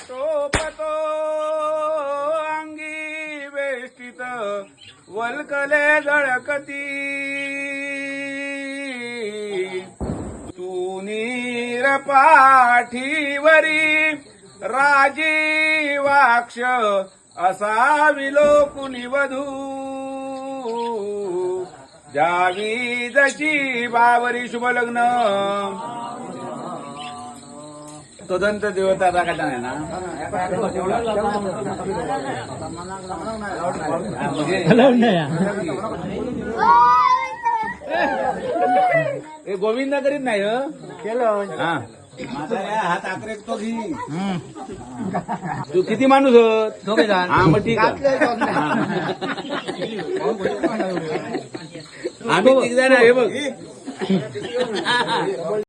टोपतो अंगी वेष्टित वल्कले झळकती तू नीर पाठीवरी राजीवाक्ष असा विलोकुनी वधू जावी जशी बावरी शुभ लग्न तदंत देवता दाखवता नाही ना. हे गोविंदा करीत नाही हं? केलं. हा. हात आकरेक तो घे. तू किती माणूस होत? हा मग ठीक आहे. हा. आम्ही तिघ जण आहे, हे बघ.